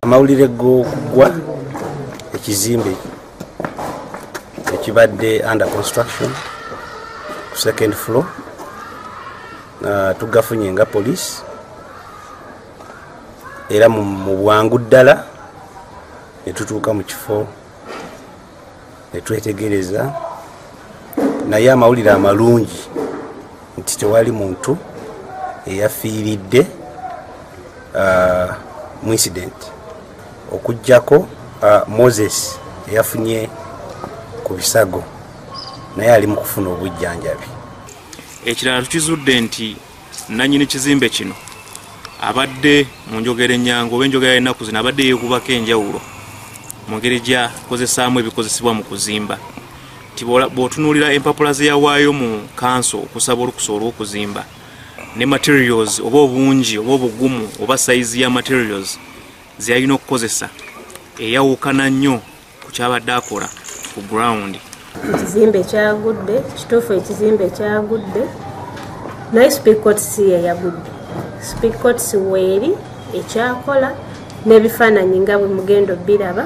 Amawulire g'okugwa ekizimbe ekibadde under construction ku second floor tugafunye nga police, era mu bwangu ddala ne tutuuka mu kifo ne twetegereza, naye amawulire amalungi nti tewali muntu eyafiiridde mu incident, okuggyako Moses eyafunye ku bisago, naye ali mu kufuna obujjanjabi. Ekirala tukizudde nti nannyini kizimbe kino abadde mu njogera ennyangu oba enjogera y'ennaku zino abadde yeekubako enjawulo mu ngeri gy'akozesaamu ebikozesebwa mu kuzimba. Nti bw'otunuulira empapula ze yawaayo mu kanso okusaba olukusa olw'okuzimba ne materials oba obungi oba obugumu oba sayizi ya materials ze yalina okukozesa eyawukana nnyo ku kyabadde akola ku ground. Ekizimbe kyagudde, kituufu ekizimbe kyagudde, naye Speke si ye yagudde. Speke weeri ekyakola n'ebifaananyi nga bwe mugenda obiraba.